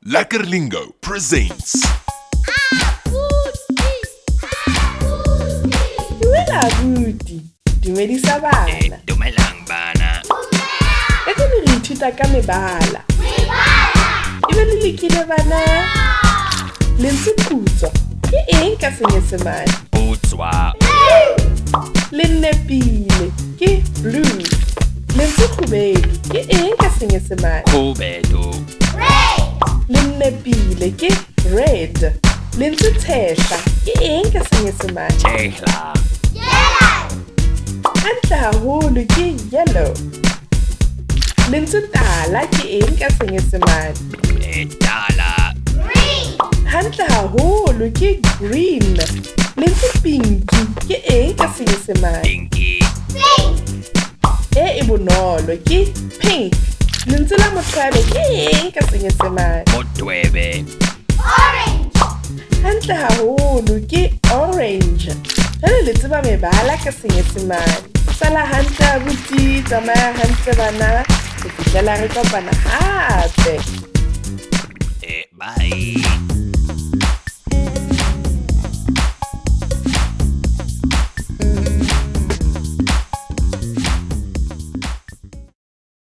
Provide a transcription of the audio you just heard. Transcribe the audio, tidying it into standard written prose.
Lekker Lingo presents. Dumela abuti, dumedisa bana. Dumelang bana. Kajeno re ithuta ka mebala. Ebe le lekile bana? Lentswe putswa ke eng ka Senyesemane? Putswa. Le nepile ke blue. Lentswe kgubedu ke eng ka Senyesemane? Khubedu. Le nepile ke red. Lentswe tshehla ke eng ka Senyesemane? Tshehla. Hantle haholo ke yellow. Lentswe tala ke eng ka Senyesemane? Tala. Hantle haholo ke green. Lentswe pinki ke eng ka Senyesemane? Pinky. E e bonolo ke pink. Lentswe la mothwabe ke eng ka Senyesemane? Motwebe. Hantle haholo ke orange. Jwale le tseba mebala ka Senyesemane. Sala hantle abuti, tsamaya hantle bana, ho fihlela re kopana hape. Bye.